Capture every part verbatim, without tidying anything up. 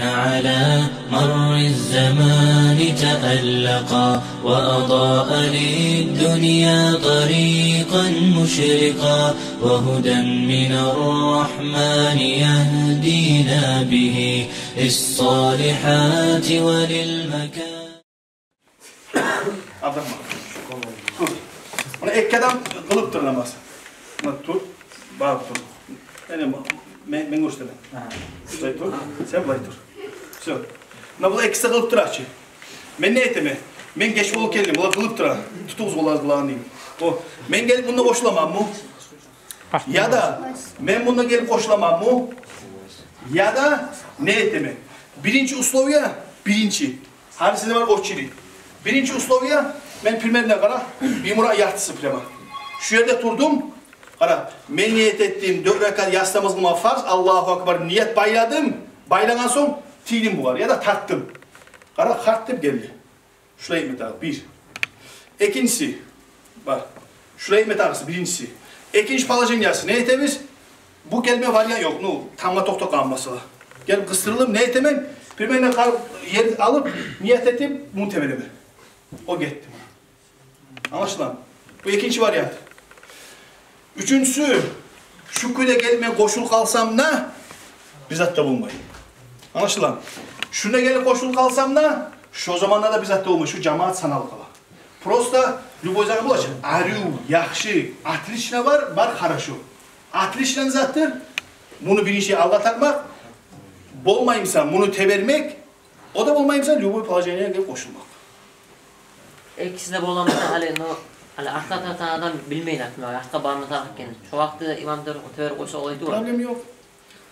على مر الزمان تألقا، وأضاء للدنيا طريقا مشرقا، وهدى من الرحمن يهدينا به للصالحات وللمكارم. Абдурахман. Тур. Муна эки адам къылып тур намаз. Муна тур, багъып тур. Яни мен, мен гёрсетемен. Булай тур, сен булай тур. Всё. Муна булар экиси къылып тура чы. Мен не этемен? Мен геч болуп гелдим, булар къылып тура. Тутугъуз къолларыгъыз буланы. О, мен гелип мунда къошуламанмы? Яда мен мунда гелип къошуламанмы? Яда не этемен? Биринчи условие, биринчи. Гьарисинде бар очередь. Биринчи условие, мен примерно, къара, бир муна яртысы прямо. Шу ерде турдум, къара, мен ният этдим, дёрт ракат яссы намаз къылма фарз, Аллагьу акбар, ният байладым, байлагъан сонг тийдим бугъар, яда тартдым. Къара, харт деп гелди. Шулай этме тарыкъ, бир. Экинчиси, бар. Шулай этме тарыкъ, биринчиси. Экинчи положениясы, не этебиз? Бу гелме вариант ёкъ, ну, тамгъа токътап къалгъан масала. Гелип къысдырылдым, не этемен? Примерно къар-, ер алып, ният этип, муну теберемен. О гетди. Англашыламы? Бу экинчи вариант. Уьчюнчюсю, шу кюйде гелип мен къошулуп къалсам да, бир зат да болмай. Англашыламы? Шунда гелип къошулуп къалсам да, шо заманда да бир зат да болмай, шу жамаат саналып къала. Просто любой заман болажакъ. Арив, яхшы, отлично бар, бар, хорошо. Отлично затдыр. Муну биринчи алгъа тартмакъ, болмаймысан, муну тебермек, о да болмаймысан, любой положениеге къошулмакъ. Экиси де боламыса, гьали, ну, гьали артгъа тартагъан адам билмей, например, артгъа барма тарыкъ экенин. Шо вакътиде имам теберип къойса, олай тюгюл. Проблема ёкъ.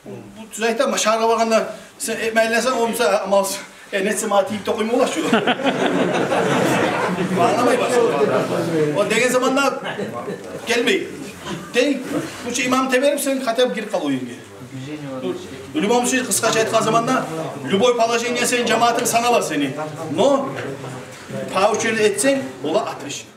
Бу, бу тюз айтаман, шагьаргъа баргъанда сен этмей айлансанг, о буса амалсыз. Э, нетсе, магъа тийип де къойма бола шу. Англамай башлады. О деген заманда гелмей. Дей, бу чу имам теберип, сен хотя бы гирип къал о ерге. Любой случай, къысгъача айтгъан заманда, любой положение сени жамаатынг санала сени. Но по очереди этсенг, бола отлично.